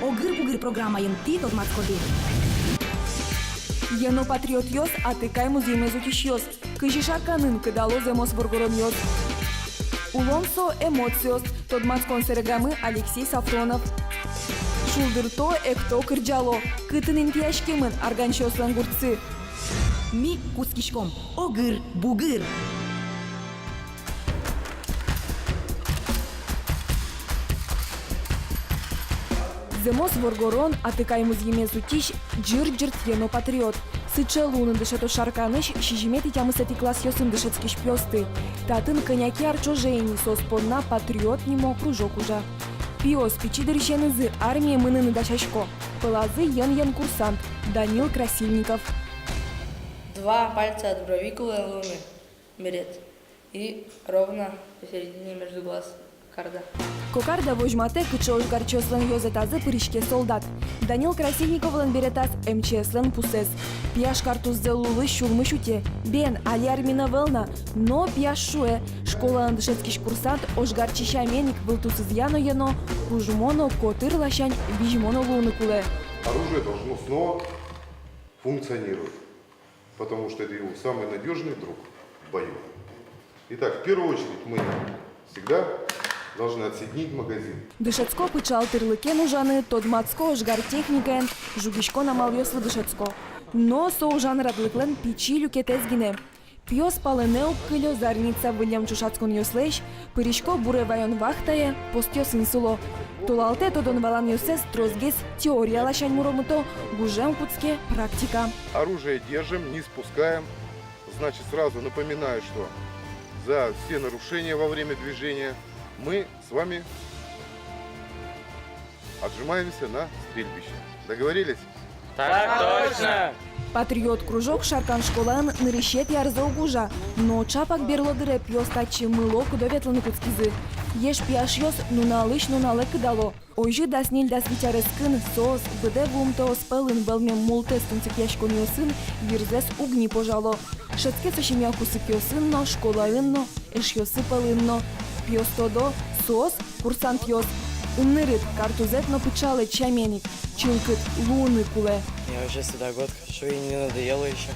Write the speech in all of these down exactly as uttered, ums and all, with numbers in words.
«Огыр-бугыр» программаын тӥ тодматскоды: Ено патриотъёс, атыкай музъемез утисьёс, кызьы Шарканын кыдало зэмос воргоронъёс. Улон — со эмоциос, тодматскон сэрегамы Алексей Сафронов. Шулдырто, экто, кырӟало, кытын интыяськемын арганчиослэн гуртсы. Ми кутскиськом. Огыр-бугыр. Зэмос воргорон, атыкай музъемез утись, ӟырт-ӟырт ено патриот. Сыӵе луыны дышето Шарканысь сизьыметӥ-тямысэтӥ классъёсын дышетскись пиосты. Татын кӧня ке ар ӵоже ини соос понна «Патриот» нимо кружок ужа. Пиос пичи дырысенызы армие мыныны дасясько. Пӧлазы йӧн-йӧн курсант Данил Красильников. Два пальца от брови кулэ луыны, берет. И ровно посередине между глаз кокарда. Кокарда возьматэ, кыӵе ожгарчиослэн ёзэтазы пыриське солдат. Данил Красильниковлэн беретаз МЧС-лэн пусэз. Пияш картуззэ лулысь-сюлмысь утё. Бен, али армиын ӧвӧл на. Но пияш шуэ: школаын дышетскись курсант ожгарчи сямен ик вылтусызъя но ено, кужмо но, котыр ласянь визьмо но луыны кулэ. Оружие должно снова функционировать, потому что это его самый надёжный друг в бою. Итак, в первую очередь мы всегда должны отсоединить магазин. Дышетско пыӵал тӥрлыкен ужаны, тодматско ожгар техникаен, жугиськон амалъёслы дышетско. Но со ужан радлыклэн пичи люкетэз гинэ. Пиос палэнэ уг кыльо «Зарница» выллем ӵошатсконъёслэсь, пырисько буре ваён вахтае, постъёсын сыло. Толалтэ тодон-валанъёссэс тросгес теория ласянь муромыто, гужем кутске практика. Оружие держим, не спускаем. Значит, сразу напоминаю, что за все нарушения во время движения мы с вами отжимаемся на стрельбище. Договорились? Так точно! «Патриот» кружок Шаркан школаын нырысетӥ арзэ уг ужа, но ӵапак берло дыре пиос татчы мыло-кыдо ветлыны кутскизы. Еш пияшъёс нуналысь нуналэ кыдало. Озьы дас ньыль-дас вить арескын соос быдэ вуымтэос пӧлын вӧлмем мултэс тунсыкъяськонъёсын вирзэс уг ни пожало. Шӧдске со семья кусыпъёсын но, школаын но, эшъёсы пӧлын но. Пиос тодо: соос курсантъёс. Ымнырыд, картузэд но пыӵалэд сямен ик, чылкыт луыны кулэ. Я уже сюда год хожу, и не надоело ещё.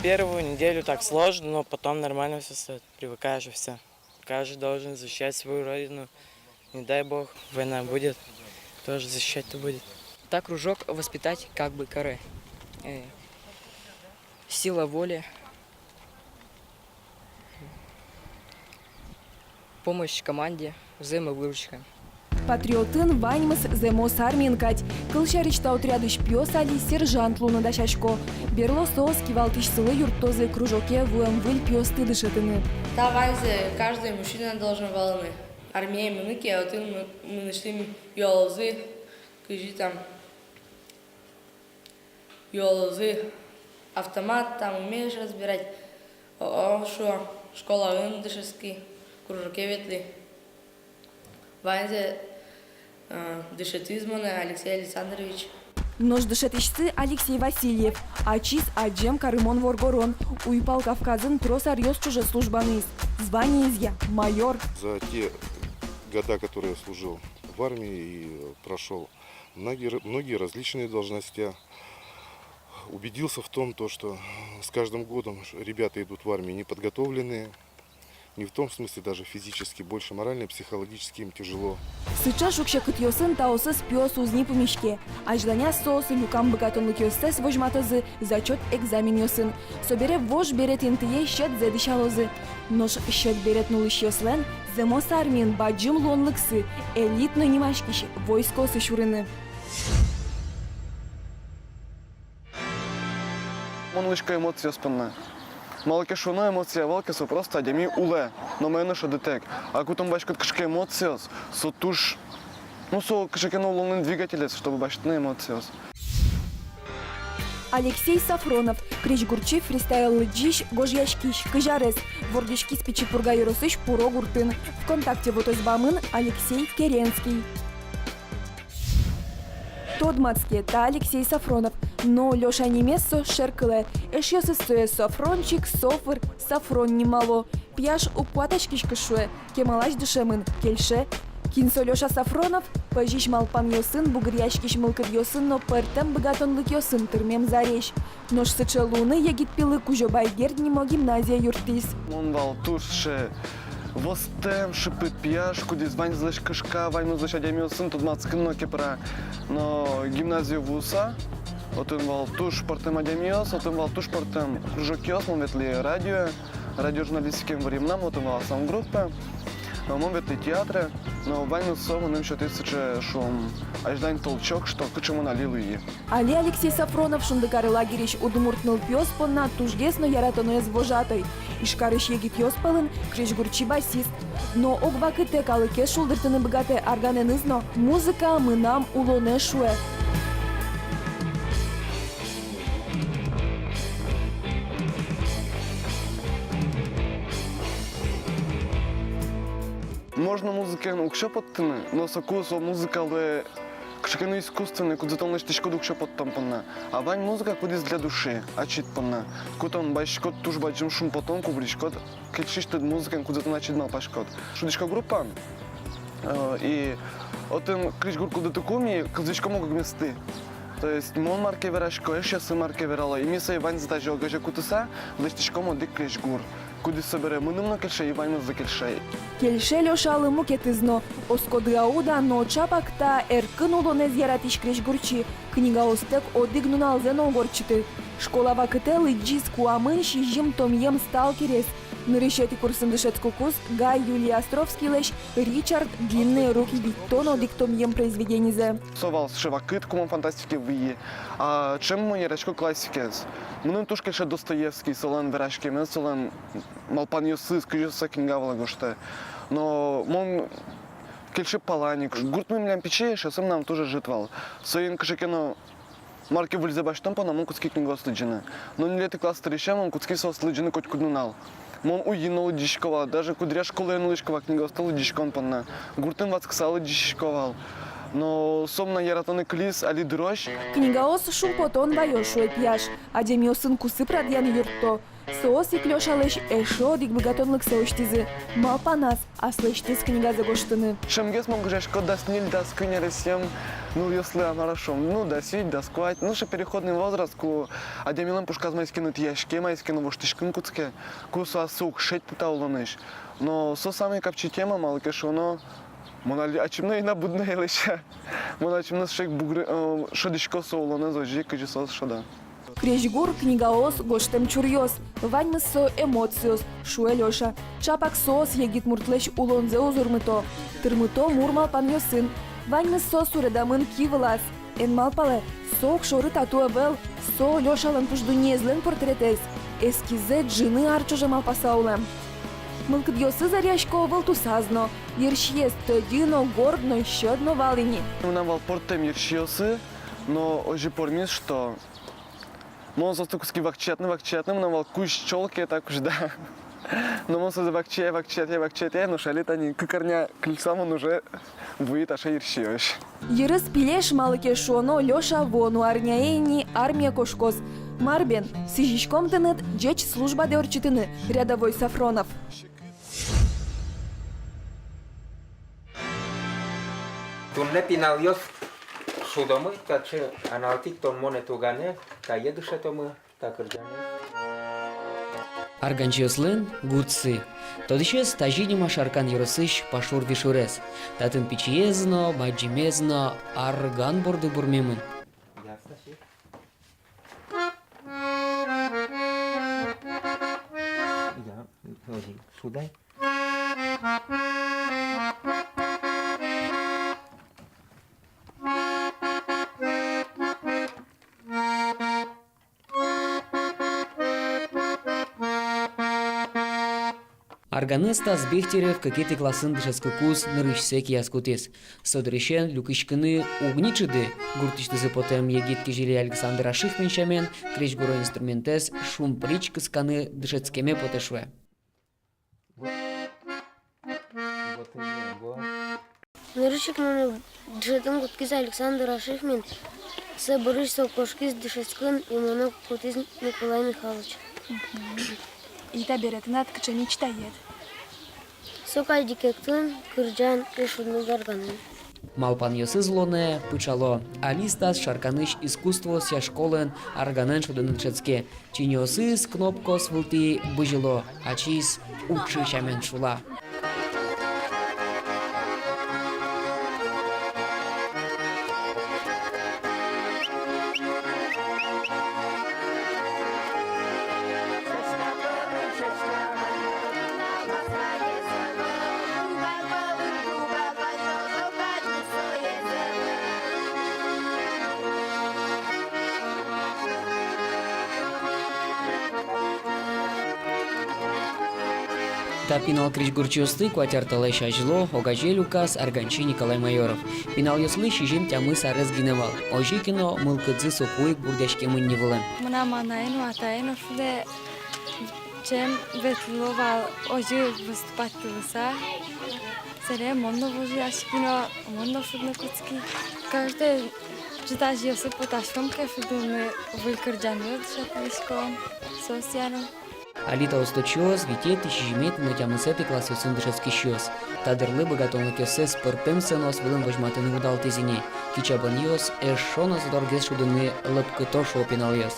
Первую неделю так сложно, но потом нормально всё стаёт. Привыкаешь и всё. Каждый должен защищать свою родину. Не дай бог, война будет, тоже защищать-то будет. Так кружок воспитать как бы каре. Э, сила воли, помощь команде, взаимовыручка. «Патриотын» ваньмыз зэмос армиын кадь. Кылсярысь, та отрядысь пиос али сержант луыны дасясько. Берло соос кивалтӥсьсылы юрттозы кружоке вуэм выль пиосты дышетыны. Та ваньзэ каждый мужчина должен валаны. Армие мынӥ ке, отын мы-, мынэсьтым юалозы, кызьы там, юалозы: автомат там умеешь разбирать? О-о, шуо, школаын дышетски, кружоке ветлӥ. Ваньзэ, э, дышетӥз монэ Алексей Александрович. Нош дышетӥсьсы Алексей Васильев, ачиз адӟем карымон воргорон, Уйпал Кавказын трос аръёс ӵоже служба нуиз, званиезъя майор. За те года, которые я служил в армии и прошёл многие, многие различные должностя, убедился в том, то, что с каждым годом ребята идут в армию неподготовленные, не в том смысле даже физически, больше морально и психологически им тяжело. Сыӵе шуг-секытъёсын таосыз пиос уз ни пумиське. Азьланяз соос люкам быгатонлыкъёссэс возьматозы зачёт экзаменъёсын. Собере вож берет интые сьӧдзэ дӥсялозы. Нош сьӧд берет нулӥсьёслэн зэмос армиын бадӟым луонлыксы — элитной нимаськись войскоосы сюрыны. Мон улӥсько эмоциос понна. Малы ке шуоно, эмоция ӧвӧл ке, со просто адями улэ, но мае но шӧдытэк. А ку тон басьтӥськод кыӵе ке эмоциос, со туж, ну, со кыӵе ке но улонлэн двигателез, чтобы басьтыны эмоциос. Алексей Сафронов, крезьгурчи, фристайл лыдӟись, гожъяськись, кызь арес, вордӥськиз Пичи Пурга ёросысь Пуро гуртын. ВКонтакте вотэс бамын Алексей Керенский. Тодматске, та Алексей Сафронов, но Лёша нимез со шер кылэ. Эшъёсыз сое Софрончик, Софр, Сафрон нимало. Пияш уг куатаськиськы, шуэ, кемалась дышемын, кельше. Кин со Лёша Сафронов? Пӧзись малпанъёсын, бугыръяськись мылкыдъёсын но пӧртэм быгатонлыкъёсын тырмем зарезь. Нош сыӵе луыны егит пилы Кузебай Герд нимо гимназие юрттӥз. Мон вал туж сыӵе востэм, шыпыт пияш, кудӥз ваньзылэсь кышка, ваньмызлэсь адямиосын тодматскыны но кепыра. Но гимназие вуыса, отын вал туж пӧртэм адямиос, отын вал туж пӧртэм кружокъёс, мон ветлӥ радиое, радиожурналистикаен вырем мынам, отын вал аслам группа, но мон ветлӥ театре, но ваньмыз со мыным сётӥз сыӵе, шуом, азьлань толчок, что кыӵе мон али луи. Али Алексей Сафронов «Шундыкар» лагерысь удмурт нылпиос понна тужгес но яратоноез вожатой. Ижкарысь егитъёс пӧлын крезьгурчи, басист. Но ог вакытэ калыкез шулдыртыны быгатэ арганэныз но. «Музыка мынам улонэ», шуэ. Можно музыкаен уксё поттыны, но соку со музыка луэ кыӵе ке но искусственный, кудзэ тон лэсьтӥськод уксё поттон понна. А вань музыка, кудӥз для души, ачид понна. Ку тон басьтӥськод туж бадӟым шумпотон, ку вырӥськод кельшись тыныд музыкаен, кудзэ тон ачид малпаськод. Шудӥсько группаын, э, и отын крезьгур кылдытыку ми кылзӥськом ог-огместы. То есть мон мар ке верасько, эшъёсы мар ке верало, и ми сое ваньзэ тазьы огазе кутыса лэсьтӥськом одӥг крезьгур. Кудӥз собере мыным но кельше, и ваньмызлы кельше. Кельше Лёшалы мукетыз но. Оскоды-а, уд-а, но ӵапак та эркын улонэз яратӥсь крезьгурчи книгаостэк одӥг нуналзэ но уг ортчыты. Школа вакытэ лыдӟиз куамын сизьым томъем «Сталкерез». Нырысетӥ курсын дышетскыкуз Гай Юлий Островскийлэсь «Ричард, длинные руки» витьтон одӥг томъем произведенизэ. Со вал сыӵе вакыт, ку мон фантастикае выйи. А ӵем мон яратӥсько классикаез. Мыным туж кельше Достоевский, солэн вераськемез, солэн малпанъёсыз, кызьы со книга вылэ гожтэ. Но мон кельше Паланик. Гуртмы милям пичи, эшъёсы мынам туж ӧжыт вал. Соин кыӵе ке но мар ке выльзэ басьтон понна мон кутски книгаос лыдӟыны. Но ньылетӥ класс дырысен мон кутски соос лыдӟыны котькуд нунал. Мон уйин но лыдӟисько вал, даже куддыръя школаын улӥсько вал книгаосты лыдӟиськон понна. Гуртын ватскыса лыдӟисько вал. Но со мынам яратоны кылиз али дырозь. Книгаос шумпотон ваё, шуэ пияш. Адямиосын кусып радъяны юртто. Соос ик Лёшалэсь эшшо одӥг быгатонлыксэ усьтӥзы. Малпаназ аслэсьтыз книгазэ гожтыны. Ӵемгес мон гожъясько дас ньыль, дас куинь аресъем нылъёслы, а мар-а шуом, ну, дас вить, дас куать, ну, сыӵе переходный возраст, ку адямилэн пушказ маиз ке но тӥяське, маиз ке но воштӥськыны кутске, ку со ассэ уг шедьты та улонысь. Но со самый капчи тема, малы ке шуоно, мон али ачим но ӧй на будэ на, лэся. Мон ачим но сыӵе ик бугры, э, шӧдӥсько со улонэз озьы, кызьы соос шӧдо. Крезьгур, книгаос, гожтэм чуръёс. Ваньмыз со эмоциос, шуэ Лёша. Ӵапак соос егит муртлэсь улонзэ узырмыто, тырмыто мур малпанъёсын. Ваньмыз со суредамын ки вылаз. Эн малпалэ, со огшоры тату ӧвӧл, со Лёшалэн пуш дуннеезлэн портретэз. Эскиззэ ӝыны ар ӵоже малпаса улэм. Мылкыдъёсыз ӧръясько вылтусаз но. Йырсиез тӧдьы но, горд но, сьӧд но вал ини. Мынам вал пӧртэм йырсиосы, но озьы пӧрмиз, что мон соосты кутски вакчиятыны, вакчиятыны, мынам вал кузь чёлкае та кузьда. Но мон сое вакчияй, вакчиятъяй, вакчиятъяй, нош али тани кык арня кыльыса мон уже вуи таӵе йырсиозь. Йырыз пилеш, малы ке шуоно, Лёша вуоно арняе ини армие кошкоз. Мар бен, сӥзиськом тыныд ӟеч службадэ ортчытыны, рядовой Сафронов. Туннэ, пиналъёс, шудомы татчы, аналтӥд тон монэ туганэ, тае дышетомы та кырӟанэз. Арганчиослэн гуртсы. Тодӥсез тазьы нима Шаркан ёросысь Пашур Вишурез. Татын пичиез но, бадӟымез но арган борды бурмемын. Ясно, сик. Я, озьы, шудай. Арганэз Стас Бехтерев кыкетӥ классын дышетскыкуз нырысьсэ кияз кутӥз. Со дырысен люкиськыны уг ни ӵыды. Гуртысьтызы потэм егит кизили Александр Ашихмин сямен, крезьгуро инструментэз шумприч кысканы дышетскеме потэ, шуэ. Нырысь ик монэ дышетыны кутскиз Александр Ашихмин, собере со кошкиз дышетскыны, и монэ кутӥз Николай Михайлович. Мгм. И табере тынад кыӵе мечтаед? Со кадь ик эктон, кырӟан и шудон арганэн. Малпанъёсыз улонэ пыӵало. Али Стас Шарканысь искусствоосъя школаын арганэн шудыны дышетске. Чиньыосыз кнопкаос вылтӥ бызьыло, ачиз уӵы сямен шула. Та пинал крезьгурчиосты куать ар талэсь азьло огазе люказ арганчи Николай Майоров. Пиналъёслы сизьым-тямыс арес гинэ вал. Озьы ке но мылкыдзы соку ик бурдъяськемын ни вылэм. Мынам анае но, атае но шудэ, чем ветлыло вал озьы выступатьтылыса. Собере мон но вожъяськи но, мон но шудыны кутски. Каждой ӝытазьёсы потӥськом ке шудыны, выль кырӟанъёс дышетскиськом соосъя но. Али та усточиос витетӥ, сизьыметӥ но тямысэтӥ классъёсын дышетскисьёс. Та дырлы быгатонлыкъёссэс пӧртэм сценаос вылын возьматыны удалтӥз ини. Кичабонъёс эшшо но задоргес шудыны лӧпкыто, шуо пиналъёс.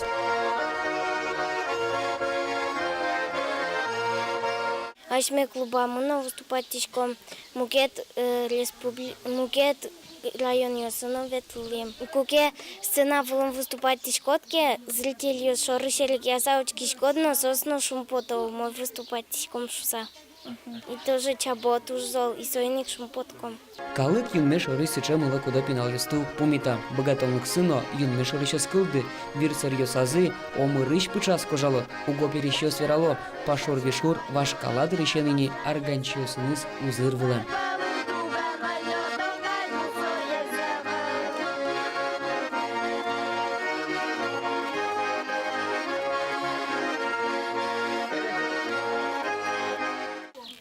Асьме клубамы но выступатьтӥськом, мукет, э, республи-, мукет районъёсы но ветлӥм. Куке сцена вылын выступатьтӥськод ке, зрительёс шоры серекъяса учкиськод но, соос но шумпото, мон выступатьтӥськом шуса. И тоже чабо туж зол, и соин ик шумпотком. Калык юнме шорысь сыӵе мыло-кыдо пиналъёсты уг пумита. Быгатонлыксы но юнме шорысь ӧз кылды. Вирсэръёсазы омырысь пыӵаз кожало. Уго пересьёс верало: Пашур-Вишур вашкала дырысен ини арганчиосыныз узыр вылэм.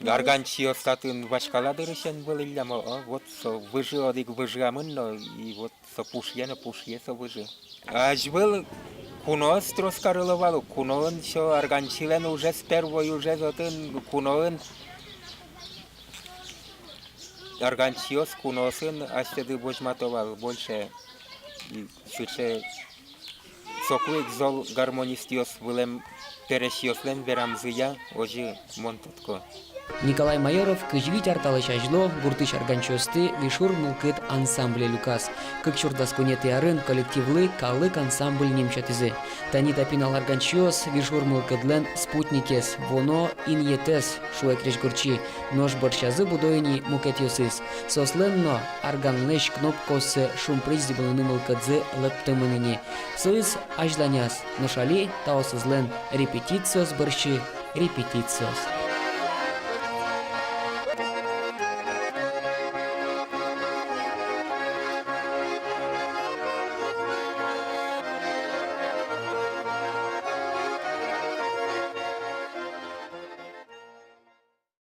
Арганчиос татын вашкала дырысен вылӥллям, о, вот со выжы, одӥг выжыямын но, и вот со пушъе но, пушъе со выжы. Азьвыл куноос трос карыло вал, куноын со арганчилэн ужез, первой ужез отын куноын, арганчиос куноосын асьсэды возьмато вал больше, и сыӵе соку ик зол гармонистъёс вылэм пересьёслэн верамзыя, озьы мон тодӥсько. Николай Майоров кызь вить ар талэсь азьло гуртысь арганчиосты «Вишур мылкыд» ансамбле люказ. Кык сюрс дас куинетӥ арын коллективлы «Калык» ансамбль ним сётӥзы. Тани та пинал арганчиос «Вишур мылкыдлэн» спутникез, вуоно инъетэз, шуэ крезьгурчи. Нош бӧрсязы будо ини мукетъёсыз. Соослэн но арганлэсь кнопкаоссэ шумпрись зӥбылыны мылкыдзы лэптэмын ини. Соиз азьланяз, нош али таосызлэн репетициос бӧрсьы репетициос.